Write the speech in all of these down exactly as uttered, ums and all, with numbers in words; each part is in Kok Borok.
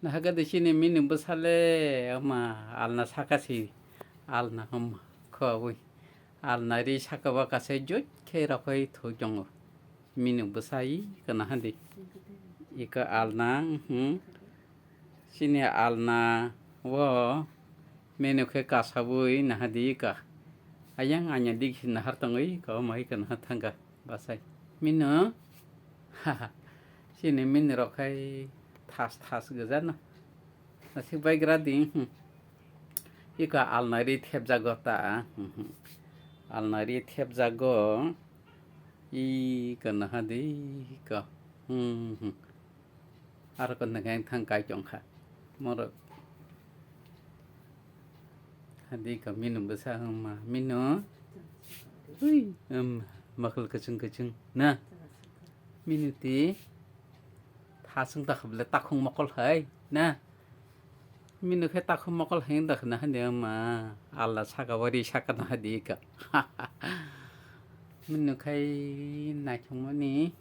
Nahagadi chini mini bwsale ama alna saka si alna hum khowui alna ri saka o kasai jut khe rokhoi thuk tongo. Mini bwsai kana hadi ika alna hmm chini alna o menu khe kasabui nahadi ika ayang anya dik nahar tongwi ka o mai kana thangka basai minu. Haha, chini mini rok khai thas thas gajano. Asik bai gra di, hmm. Ika alna ri thepjago ta, hmm, hmm. Alna ri thepjago, ika naha di, ika, hmm, hmm. Aro ko nang thang kai chong kha. Moro. Hadi ka minu bwsa wngma minu. Ui, um, makul kuchung kuchung na. Minu ti. Thasung ta khabla takhung mokol hai na. Minu khai takhung mokol hai da khna hadi wngma. Allah saka wari saka na hadi ka. Minu khai naithong mani.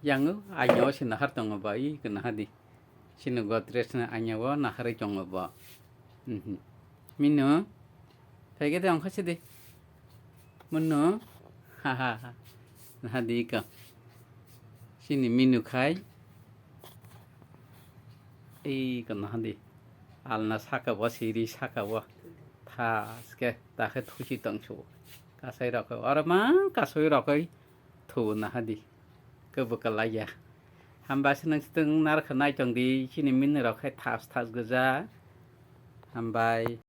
Yango, aino se nahar tongo ba, i kena hadi. Sino Godrej na aino bo naharwi tongo bo. Mhm. Mino, phaikhe de ongkha sidi. Mino, ha, ha, ha. Nahadi ka. Sini minu khai. Ei kena hadi. Alna saka bo, siri saka bo. Thaske, takhe thusi tongsu. Kasai rokoi, oro mang kasai rokoi. Thu nahadi. Kebo kalaiya. Hambai se nang sitwng narwkha naitong di, chini mini rok khai thas thas goja. Hambai.